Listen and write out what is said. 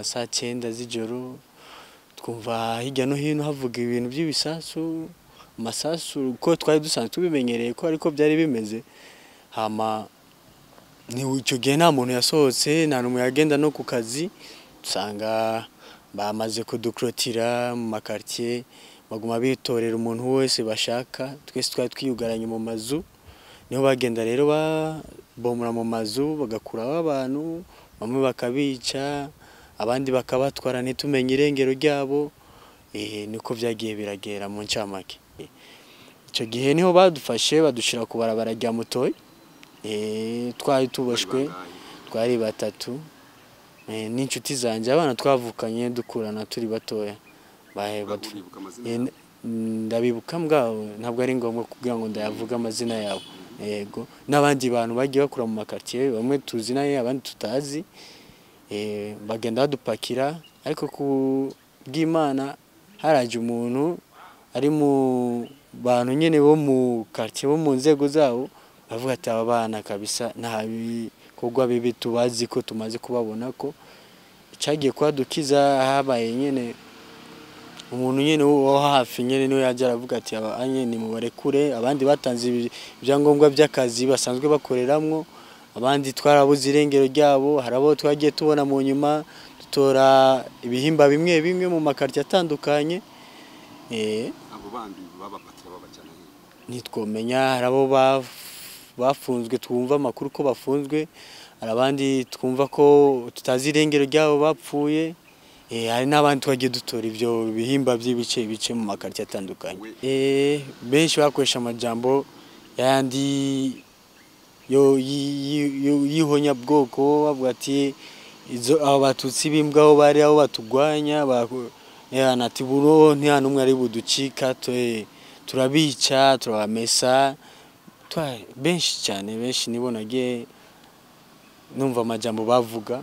saa 9 z'ijoro, twumva hirya no hino havuga ibintu by'ibisasu, amasasu ko twari dusanzwe tubimenyereye ko ariko byari bimeze. Hama ni icyo gihe nta muntu yasohotse, nta n'umwe yagenda no ku kazi, usanga bamaze kudukrotira mu makartier, baguma bitorera umuntu wese bashaka. Twese twari twiyugaranye mu mazu, niho bagenda rero babomora mu mazu, bagakuraho abantu, bamwe bakabica, abandi bakabatwara ntitumenye irengero ryabo. Niko byagiye biragera mu ncamake. Icyo gihe niho badufashe badushira ku barabara rya Mutoyi. Twari tuboshwe, twari batatu, n'inshuti zanjye, abana twavukanye dukurana turi batoya. Ndabibuka mbwabo, ntabwo ari ngombwa kugira ngo ndayavuge amazina yabo. Yego, n'abandi bantu bagiye bakura mu makartier, bamwe tuzi naye abandi tutazi, bagenda badupakira. Ariko ku bw'Imana haraje umuntu ari mu bantu nyene bo mu quartier, bo mu nzego zabo, bavuga ati aba bana kabisa nta bikorwa bibi tubazi ko tumaze kubabona. Ko icagiye kwadukiza habaye nyene umuntu nyene wo hafi nyene niwe yaje aravuga ati aba nyene mubarekure. Abandi batanze ibyangombwa by'akazi basanzwe bakoreramwo, abandi twarabuze irengero ryabo. Harabo twagiye tubona mu nyuma dutora ibihimba bimwe bimwe mu makarti atandukanye. Abo bandi babapatira babajyana he? Ntitwomenya. Harabo bafunzwe twumva amakuru ko bafunzwe, hari abandi twumva ko tutazi irengero ryabo bapfuye. Hari n'abandi twagiye dutora ivyo bihimba by'ibice bice mu makarti atandukanye. Benshi bakoresha amajambo yandi yo y'ihonyabwoko, bavuga ati izo abo batutsi b'imbwa aho bari aho batugwanya, ati buro nta n'umwe ari buducika, turabica turabamesa. Benshi cyane, benshi nibo nagiye numva amajambo bavuga.